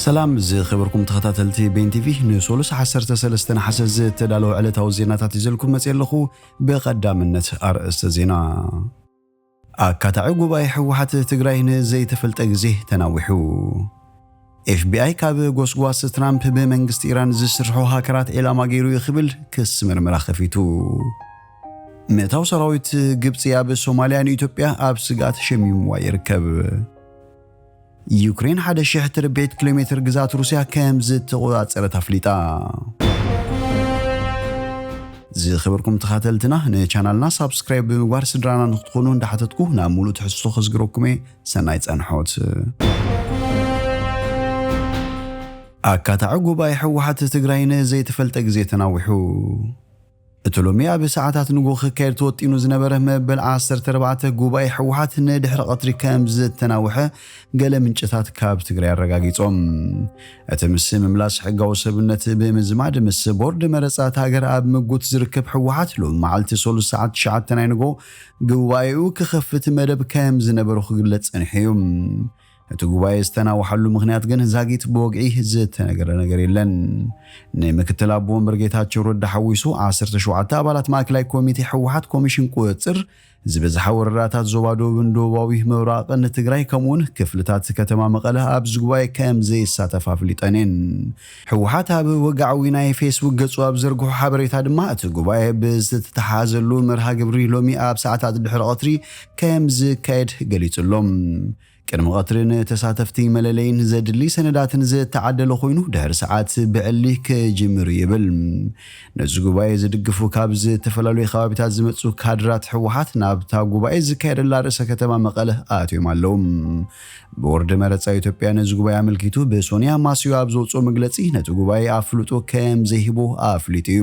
ሰላም ዝኸበርኩም ተኸታተልቲ ቤን ቲቪ፣ ንሶሉስ ዓሰርተ ሰለስተ ነሓሰ ዝተዳለወ ዕለታዊ ዜናታት ይዘልኩም መጽእ ኣለኹ። ብቐዳምነት ኣርእስተ ዜና። ኣካታዒ ጉባኤ ህወሓት ትግራይ ንዘይተፈልጠ ግዜ ተናዊሑ። ኤፍቢኣይ ካብ ጎስጓስ ትራምፕ ብመንግስቲ ኢራን ዝስርሑ ሃከራት ዒላማ ገይሩ እዩ ክብል ክሲ ምርመራ ከፊቱ። ምእታው ሰራዊት ግብፂ ኣብ ሶማልያ ንኢትዮጵያ ኣብ ስግኣት ሸሚምዋ ይርከብ። ዩክሬን ሓደ ሺሕ ትርብዒት ኪሎ ሜትር ግዛት ሩስያ ከም ዝተቆጻጸረት ኣፍሊጣ። ዝኸበርኩም ተኸታተልትና፣ ንቻናልና ሳብስክራይብ ብምግባር ስድራና ንክትኾኑ እንዳሓተትኩ፣ ናብ ሙሉእ ትሕዝቶ ከዝግረኩም እየ። ሰናይ ጸንሖት። ኣካታዒ ጉባኤ ህወሓት ትግራይ ንዘይተፈልጠ ግዜ ተናዊሑ። እቲ ሎሚ ኣብ ሰዓታት ንግሆ ክካየድ ተወጢኑ ዝነበረ መበል ዓሰርተ ኣርባዕተ ጉባኤ ህወሓት ንድሕሪ ቀትሪ ከም ዝተናውሐ ገለ ምንጭታት ካብ ትግራይ ኣረጋጊጾም። እቲ ምስ ምምላስ ሕጋዊ ሰብነት ብምዝማድ ምስ ቦርድ መረጻ እታ ሃገር ኣብ ምጉት ዝርከብ ህወሓት ሎሚ መዓልቲ ሶሉስ ሰዓት ትሽዓተ ናይ ንግሆ ጉባኤኡ ክኸፍት መደብ ከም ዝነበሮ ክግለጽ ጸኒሑ እዩ። እቲ ጉባኤ ዝተናውሓሉ ምኽንያት ግን ዛጊት ብወግዒ ዝተነገረ ነገር የለን። ንምክትል ኣቦ ወንበር ጌታቸው ረዳ ሓዊሱ ዓሰርተ ሸውዓተ ኣባላት ማእከላይ ኮሚቴ ህወሓት ኮሚሽን ቁፅፅር ዝበዝሓ ወረዳታት ዞባ ደቡብን ደቡባዊ ምብራቕን ትግራይ ከምኡውን ክፍልታት ከተማ መቐለ ኣብዚ ጉባኤ ከም ዘይሳተፍ ኣፍሊጠን እየን። ህወሓት ኣብ ወግዓዊ ናይ ፌስቡክ ገጹ ኣብ ዘርግሖ ሓበሬታ ድማ እቲ ጉባኤ ብዝተተሓዘሉ መርሃ ግብሪ ሎሚ ኣብ ሰዓታት ድሕሪ ቀትሪ ከም ዝካየድ ገሊጹ ኣሎ። ቅድሚ ቀትሪ ንተሳተፍቲ መለለይን ዘድሊ ሰነዳትን ዝተዓደለ ኮይኑ ድሕሪ ሰዓት ብዕሊ ክጅምር ይብል። ነዚ ጉባኤ ዝድግፉ ካብ ዝተፈላለዩ ከባቢታት ዝመጹ ካድራት ህወሓት ናብታ ጉባኤ ዝካየደላ ርእሰ ከተማ መቐለ ኣትዮም ኣለዉ። ቦርድ መረጻ ኢትዮጵያ ነዚ ጉባኤ ኣመልኪቱ ብሶንያ ማስዮ ኣብ ዘውፅኦ መግለጺ ነቲ ጉባኤ ኣፍልጦ ከም ዘይህቦ ኣፍሊጡ እዩ።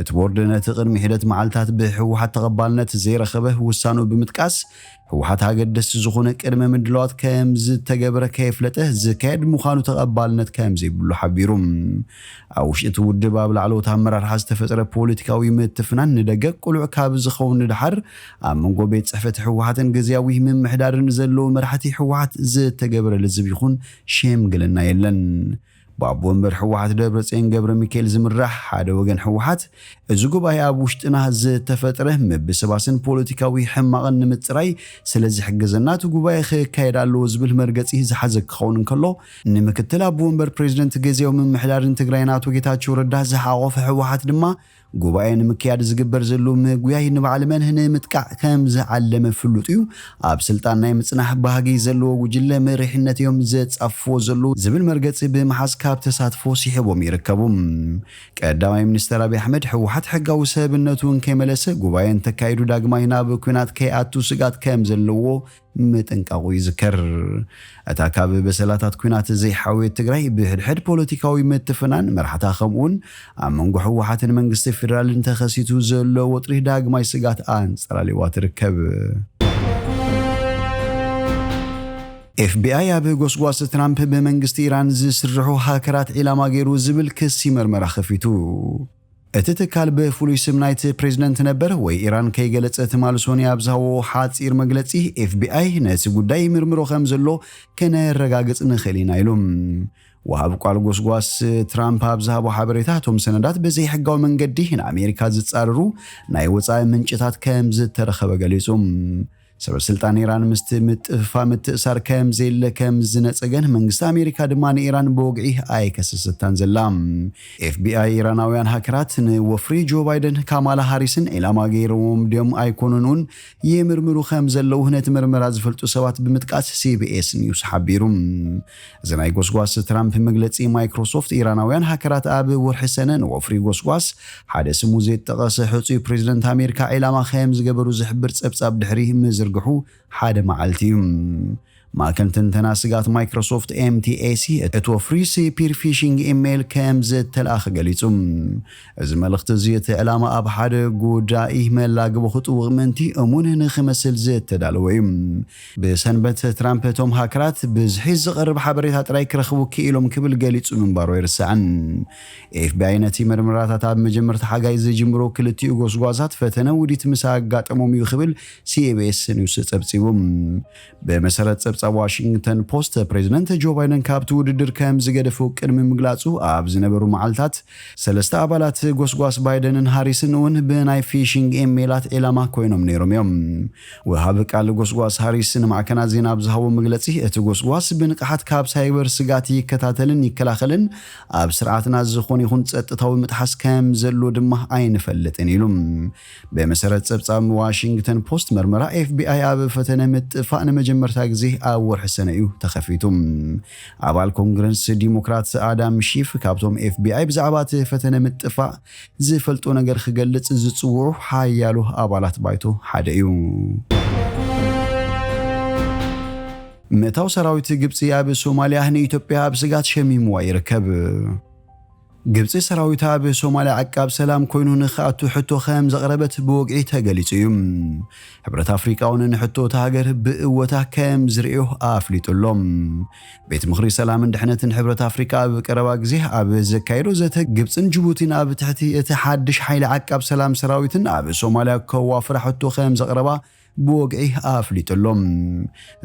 እቲ ቦርድ ነቲ ቅድሚ ሒደት መዓልታት ብህወሓት ተቐባልነት ዘይረኸበ ውሳኑ ብምጥቃስ ህወሓት ኣገደስቲ ዝኾነ ቅድመ ምድላዋት ከም ዝተገበረ ከየፍለጠ ዝካየድ ምዃኑ ተቐባልነት ከም ዘይብሉ ሓቢሩ። ኣብ ውሽጢ እቲ ውድብ ኣብ ላዕለዎት ኣመራርሓ ዝተፈጠረ ፖለቲካዊ ምትፍናን ንደገ ቅሉዕ ካብ ዝኸውን ንድሓር ኣብ መንጎ ቤት ጽሕፈት ህወሓትን ግዝያዊ ምምሕዳርን ዘለዉ መራሕቲ ህወሓት ዝተገበረ ልዝብ ይኹን ሽምግልና የለን። ብኣቦ ወንበር ህወሓት ደብረጽዮን ገብረ ሚካኤል ዝምራሕ ሓደ ወገን ህወሓት እዚ ጉባኤ ኣብ ውሽጥና ዝተፈጥረ ምብስባስን ፖለቲካዊ ሕማቕን ንምጽራይ ስለ ዝሕግዘና እቲ ጉባኤ ክካየድ ኣለዎ ዝብል መርገጺ ዝሓዘ ክኸውን እንከሎ፣ ንምክትል ኣቦ ወንበር ፕሬዚደንት ግዝያዊ ምምሕዳርን ትግራይን ኣቶ ጌታቸው ረዳ ዝሓቖፈ ህወሓት ድማ ጉባኤ ንምክያድ ዝግበር ዘሎ ምጉያይ ንባዕሊ መን ንምጥቃዕ ከም ዝዓለመ ፍሉጥ እዩ። ኣብ ስልጣን ናይ ምጽናሕ ባህጊ ዘለዎ ጉጅለ መሪሕነት እዮም ዘጻፍዎ ዘለዉ ዝብል መርገጺ ብምሓዝ ካብ ተሳትፎ ስሒቦም ይርከቡ። ቀዳማይ ሚኒስተር ኣብይ ኣሕመድ ህወሓት ሕጋዊ ሰብነቱ እንከይመለሰ ጉባኤ እንተካይዱ ዳግማይ ናብ ኲናት ከይኣቱ ስግኣት ከም ዘለዎ ምጥንቃቑ ይዝከር። እታ ካብ በሰላታት ኲናት ዘይሓወየት ትግራይ ብሕድሕድ ፖለቲካዊ ምትፍናን መራሕታ ከምኡውን ኣብ መንጎ ህወሓትን መንግስቲ ፌደራልን ተኸሲቱ ዘሎ ወጥሪ ዳግማይ ስጋት ኣንጸላሊዋ ትርከብ። ኤፍቢኣይ ኣብ ጎስጓስ ትራምፕ ብመንግስቲ ኢራን ዝስርሑ ሃከራት ዒላማ ገይሩ ዝብል ክሲ መርመራ ከፊቱ። እቲ ትካል ብፍሉይ ስም ናይቲ ፕሬዝደንት ነበር ወይ ኢራን ከይገለጸ ትማሊ ሶኒ ኣብ ዝሃቦ ሓጺር መግለጺ፣ ኤፍቢኣይ ነቲ ጉዳይ ይምርምሮ ከም ዘሎ ከነረጋግጽ ንኽእል ኢና ኢሉ። ወሃብ ቃል ጎስጓስ ትራምፕ ኣብ ዝሃቦ ሓበሬታ፣ እቶም ሰነዳት ብዘይሕጋዊ መንገዲ ንኣሜሪካ ዝጻረሩ ናይ ወጻኢ ምንጭታት ከም ዝተረኸበ ገሊጹ። ሰበ ስልጣን ኢራን ምስቲ ምጥፍፋ ምትእሳር ከም ዘየለ ከም ዝነጸገን መንግስቲ ኣሜሪካ ድማ ንኢራን ብወግዒ ኣይከሰሰታን ዘላ። ኤፍቢኣይ ኢራናውያን ሃከራት ንወፍሪ ጆ ባይደን ካማላ ሃሪስን ዒላማ ገይሮም ድዮም ኣይኮኑን እውን ይምርምሩ ከም ዘለዉ ነቲ ምርመራ ዝፈልጡ ሰባት ብምጥቃስ ሲቢኤስ ኒውስ ሓቢሩ። እዚ ናይ ጎስጓስ ትራምፕ መግለጺ ማይክሮሶፍት ኢራናውያን ሃከራት ኣብ ወርሒ ሰነ ንወፍሪ ጎስጓስ ሓደ ስሙ ዘይጠቐሰ ሕጹይ ፕሬዝደንት ኣሜሪካ ዒላማ ከም ዝገበሩ ዝሕብር ጸብጻብ ድሕሪ ምዝርግሑ ሓደ መዓልቲ እዩ። ማእከል ትንተና ስጋት ማይክሮሶፍት ኤምቲኤሲ እቲ ወፍሪ ስፒር ፊሽንግ ኢሜይል ከም ዝተለኣኸ ገሊጹ። እዚ መልእኽቲ እዚ እቲ ዕላማ ኣብ ሓደ ጉዳይ መላግቦ ክጥውቕ ምእንቲ እሙን ንኽመስል ዝተዳለወ እዩ። ብሰንበት ትራምፕ እቶም ሃከራት ብዝሒ ዝቐርብ ሓበሬታ ጥራይ ክረኽቡ ክኢሎም ክብል ገሊጹ ምንባሩ ኣይርሳዕን። ኤፍቢኣይ ነቲ መርመራታት ኣብ መጀመርታ ሓጋይ ዝጅምሮ ክልቲኡ ጎስጓሳት ፈተነ ውዲት ምስ ኣጋጠሞም እዩ ክብል ሲቢኤስ ኒውስ ጸብጺቡ። ብመሰረት ጸብጻብ ኣብ ዋሽንግተን ፖስት፣ ፕሬዚደንት ጆ ባይደን ካብቲ ውድድር ከም ዝገደፉ ቅድሚ ምግላጹ ኣብ ዝነበሩ መዓልታት፣ ሰለስተ ኣባላት ጎስጓስ ባይደንን ሃሪስን እውን ብናይ ፊሽንግ ኢሜላት ዒላማ ኮይኖም ነይሮም እዮም። ወሃቢ ቃል ጎስጓስ ሃሪስ ንማዕከናት ዜና ኣብ ዝሃቦ መግለጺ፣ እቲ ጎስጓስ ብንቕሓት ካብ ሳይበር ስጋት ይከታተልን ይከላኸልን፣ ኣብ ስርዓትና ዝኾነ ይኹን ጸጥታዊ ምጥሓስ ከም ዘሎ ድማ ኣይንፈልጥን ኢሉ። ብመሰረት ጸብጻብ ዋሽንግተን ፖስት፣ መርመራ ኤፍቢኣይ ኣብ ፈተነ ምጥፋእ ንመጀመርታ ግዜ ኣብ ወርሒ ሰነ እዩ ተኸፊቱ። ኣባል ኮንግረስ ዲሞክራት ኣዳም ሺፍ፣ ካብቶም ኤፍቢኣይ ብዛዕባ እቲ ፈተነ ምጥፋእ ዝፈልጦ ነገር ክገልጽ ዝጽውዑ ሓያሎ ኣባላት ባይቶ ሓደ እዩ። ምእታው ሰራዊት ግብጺ ኣብ ሶማልያ ንኢትዮጵያ ኣብ ስጋት ሸሚምዋ ይርከብ። ግብጺ ሰራዊት ኣብ ሶማልያ ዕቃብ ሰላም ኮይኑ ንኽኣቱ ሕቶ ከም ዘቕረበት ብወግዒ ተገሊጹ እዩ። ሕብረት ኣፍሪቃ እውን ንሕቶ እታ ሃገር ብእወታ ከም ዝርእዮ ኣፍሊጡ ኣሎ። ቤት ምኽሪ ሰላምን ድሕነትን ሕብረት ኣፍሪቃ ኣብ ቀረባ ግዜ ኣብ ዘካየዶ ዘተ፣ ግብጽን ጅቡቲን ኣብ ትሕቲ እቲ ሓድሽ ሓይሊ ዓቃብ ሰላም ሰራዊትን ኣብ ሶማልያ ከዋፍራ ሕቶ ከም ዘቕረባ ብወግዒ ኣፍሊጡ ኣሎ።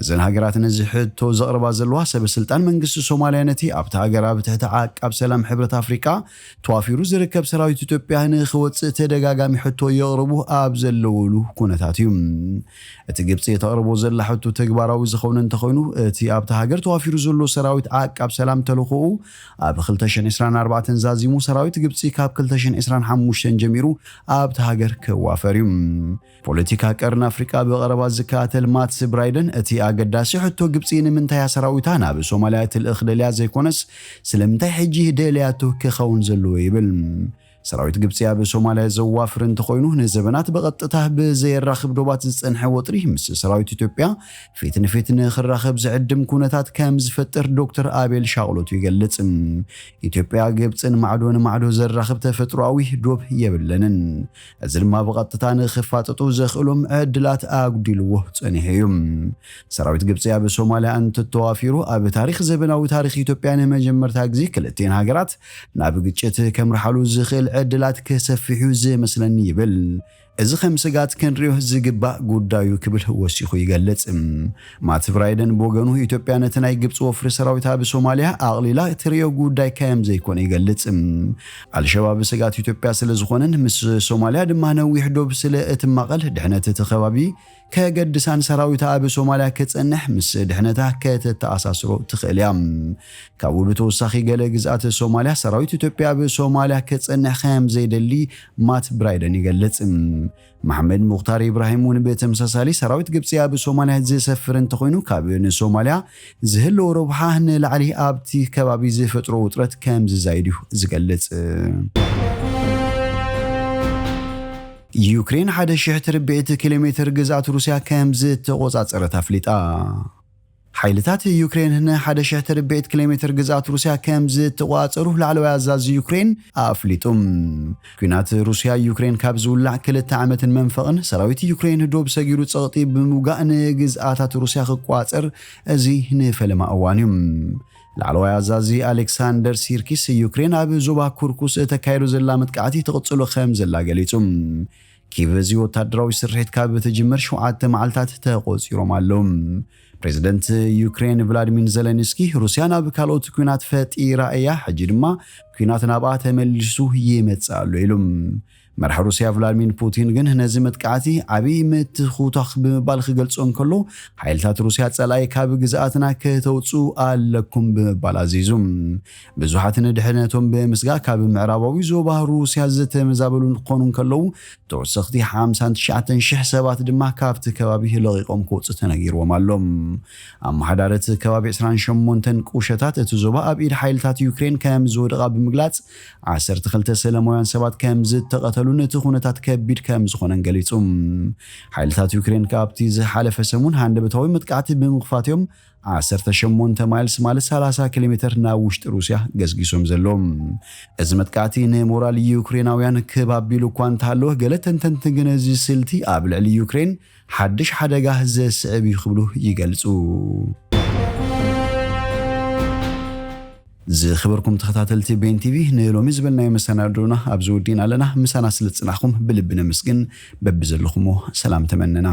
እዘን ሃገራት ነዚ ሕቶ ዘቕርባ ዘለዋ፣ ሰበ ስልጣን መንግስቲ ሶማልያ ነቲ ኣብታ ሃገር ኣብ ትሕቲ ዓቃብ ሰላም ሕብረት ኣፍሪቃ ተዋፊሩ ዝርከብ ሰራዊት ኢትዮጵያ ንኽወጽእ ተደጋጋሚ ሕቶ የቕርቡ ኣብ ዘለውሉ ኩነታት እዩ። እቲ ግብጺ ተቕርቦ ዘላ ሕቶ ተግባራዊ ዝኸውን እንተኾይኑ፣ እቲ ኣብታ ሃገር ተዋፊሩ ዘሎ ሰራዊት ዓቃብ ሰላም ተልእኾኡ ኣብ ክልተ ሽሕን ዕስራን ኣርባዕተን ዛዚሙ፣ ሰራዊት ግብጺ ካብ ክልተ ሽሕን ዕስራን ሓሙሽተን ጀሚሩ ኣብታ ሃገር ክዋፈር እዩ። ፖለቲካ ቀርኒ ኣፍሪቃ ብቐረባ ዝከታተል ማትስ ብራይደን፣ እቲ ኣገዳሲ ሕቶ ግብጺ ንምንታይ እያ ሰራዊታ ናብ ሶማልያ ትልእኽ ደልያ ዘይኮነስ፣ ስለምንታይ ሕጂ ደልያቶ ክኸውን ዘለዎ ይብል። ሰራዊት ግብጺ ኣብ ሶማልያ ዘዋፍር እንተኾይኑ፣ ንዘበናት ብቐጥታ ብዘየራኽብ ዶባት ዝጸንሐ ወጥሪ ምስ ሰራዊት ኢትዮጵያ ፊት ንፊት ንኽራኸብ ዝዕድም ኩነታት ከም ዝፈጥር ዶክተር ኣቤል ሻቕሎቱ ይገልጽ። ኢትዮጵያ ግብጽን ማዕዶ ንማዕዶ ዘራኽብ ተፈጥሮኣዊ ዶብ የብለንን። እዚ ድማ ብቐጥታ ንኽፋጠጡ ዘኽእሎም ዕድላት ኣጉዲልዎ ጸኒሑ እዩ። ሰራዊት ግብጺ ኣብ ሶማልያ እንትተዋፊሩ፣ ኣብ ታሪኽ፣ ዘበናዊ ታሪኽ ኢትዮጵያ ንመጀመርታ ግዜ ክልቲኤን ሃገራት ናብ ግጭት ከምርሓሉ ዝኽእል ዕድላት ክሰፍሕ እዩ ዝመስለኒ ይብል። እዚ ከም ስጋት ክንሪኦ ዝግባእ ጉዳይ እዩ ክብል ወሲኹ ይገልጽ። ማት ብራይደን ብወገኑ፣ ኢትዮጵያ ነቲ ናይ ግብጺ ወፍሪ ሰራዊት ኣብ ሶማልያ ኣቕሊላ ትርእዮ ጉዳይ ከም ዘይኮነ ይገልጽ። ኣልሸባብ ስጋት ኢትዮጵያ ስለ ዝኾነን ምስ ሶማልያ ድማ ነዊሕ ዶብ ስለ እትማቐል፣ ድሕነት እቲ ከባቢ ከገድሳን ሰራዊታ ኣብ ሶማልያ ክጸንሕ ምስ ድሕነታ ከተተኣሳስሮ ትኽእል እያ። ካብኡ ብተወሳኺ፣ ገለ ግዝኣት ሶማልያ ሰራዊት ኢትዮጵያ ኣብ ሶማልያ ክጸንሕ ከም ዘይደሊ ማት ብራይደን ይገልጽ። መሓመድ ሙኽታር ኢብራሂም እውን ብተመሳሳሊ፣ ሰራዊት ግብጺ ኣብ ሶማልያ ዝሰፍር እንተኾይኑ፣ ካብ ንሶማልያ ዝህልዎ ረብሓ ንላዕሊ ኣብቲ ከባቢ ዝፈጥሮ ውጥረት ከም ዝዛይድ እዩ ዝገልጽ። ዩክሬን ሓደ ሽሕ ትርብዒት ኪሎ ሜትር ግዝኣት ሩስያ ከም ዝተቖጻጸረት ኣፍሊጣ። ሓይልታት ዩክሬን ንሓደ ሽሕ ትርብዒት ኪሎ ሜትር ግዝኣት ሩስያ ከም ዝተቖጻጸሩ ላዕለዋይ ኣዛዚ ዩክሬን ኣፍሊጡ። ኲናት ሩስያ ዩክሬን ካብ ዝውላዕ ክልተ ዓመትን መንፈቕን፣ ሰራዊት ዩክሬን ዶብ ሰጊሩ ጸቕጢ ብምውጋእ ንግዝኣታት ሩስያ ክቋጸር እዚ ንፈለማ እዋን እዩ። ላዕለዋይ ኣዛዚ ኣሌክሳንደር ሲርኪስ፣ ዩክሬን ኣብ ዞባ ኩርኩስ እተካየዶ ዘላ መጥቃዕቲ ትቕጽሎ ከም ዘላ ገሊጹ። ኪቭ እዚ ወታደራዊ ስርሒት ካብ ትጅምር ሸውዓተ መዓልታት ተቖጺሮም ኣለዉ። ፕሬዚደንት ዩክሬን ቭላድሚር ዘለንስኪ፣ ሩስያ ናብ ካልኦት ኲናት ፈጢራ እያ፣ ሕጂ ድማ ኲናት ናብኣ ተመሊሱ ይመጽእ ኣሎ ኢሉ። መራሒ ሩስያ ቭላድሚር ፑቲን ግን ነዚ መጥቃዕቲ ዓብዪ ምትኹታኽ ብምባል ክገልጾ እንከሎ፣ ሓይልታት ሩስያ ጸላኢ ካብ ግዝኣትና ከተውጽኡ ኣለኩም ብምባል ኣዚዙ። ብዙሓት ንድሕነቶም ብምስጋእ ካብ ምዕራባዊ ዞባ ሩስያ ዝተመዛበሉ ክኾኑ እንከለዉ፣ ተወሰኽቲ ሓምሳን ትሽዓተን ሽሕ ሰባት ድማ ካብቲ ከባቢ ለቒቖም ክወጹ ተነጊርዎም ኣሎ። ኣመሓዳሪ እቲ ከባቢ ዕስራን ሸሞንተን ቁሸታት እቲ ዞባ ኣብ ኢድ ሓይልታት ዩክሬን ከም ዝወደቓ ብምግላጽ፣ ዓሰርተ ክልተ ሰላማውያን ሰባት ከም ዝተቐተሉን እቲ ኩነታት ከቢድ ከም ዝኾነን ገሊጹ። ሓይልታት ዩክሬን ካብቲ ዝሓለፈ ሰሙን ሃንደበታዊ መጥቃዕቲ ብምኽፋት እዮም ዓሰርተ ሸሞንተ ማይልስ፣ ማለት ሰላሳ ኪሎ ሜትር፣ ናብ ውሽጢ ሩስያ ገስጊሶም ዘለዉ። እዚ መጥቃዕቲ ንሞራል ዩክሬናውያን ክብ ኣቢሉ እኳ እንተሃለወ፣ ገለ ተንተንቲ ግን እዚ ስልቲ ኣብ ልዕሊ ዩክሬን ሓድሽ ሓደጋ ዘስዕብ እዩ ክብሉ ይገልጹ። ዝኸበርኩም ተኸታተልቲ ቤን ቲቪ፣ ንሎሚ ዝበልናዮ መሰናዶና ኣብዚ ወዲእና ኣለና። ምሳና ስለ ዝጽናሕኩም ብልቢ ነመስግን። በብዘለኹሞ ሰላም ተመነና።